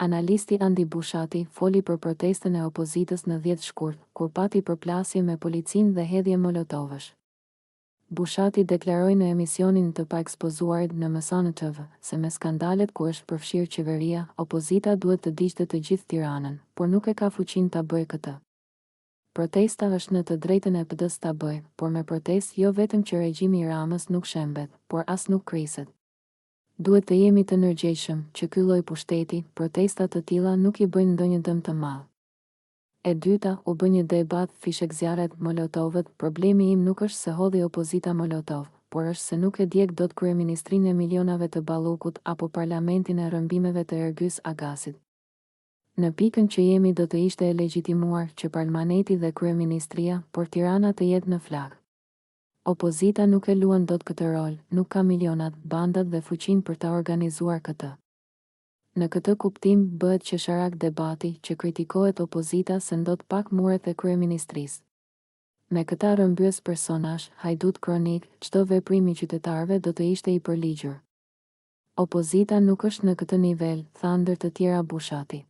Analisti Andi Bushati foli për protestën e opozitës në 10 shkurt, kur pati përplasje me policinë dhe hedhje molotovësh. Bushati deklaroi në emisionin Të Paekspozuarit në MSN TV, se me skandalet ku është përfshirë qeveria, opozita duhet të digjte të gjithë Tiranën, por nuk e ka fuqinë ta bëjë këtë. Protesta është në të drejtën e PD-së ta bëjë, por me protestë jo vetëm që regjimi i Ramës nuk shembet, por as nuk kriset. Duhet të jemi të ndërgjegjshëm, që ky lloj pushteti, protesta të tilla nuk i bëjnë ndonjë dëm të madh. E dyta, u bë një debat, fishekzjarret, molotovët, problemi im nuk është se hodhi opozita molotov, por është se nuk e djeg dot kryeministrinë e milionave të Ballukut apo parlamentin e rrëmbimeve të Ergys Agasit. Në pikën që jemi do të ishte e legjitimuar, që parlmaneti dhe kryeministria, por Tirana të jetë në flakë. Opozita nuk e luan dot këtë rol, nuk ka milionat, bandat dhe fuqinë për ta organizuar këtë. Në këtë kuptim, bëhet qesharak debati, që kritikohet opozita se ndot pak muret e kryeministrisë. Me këta rrëmbyes personash, hajdutë kronikë, çdo veprim i qytetarëve do të ishte i përligjur. Opozita nuk është në këtë nivel, tha ndër të tjera Bushati.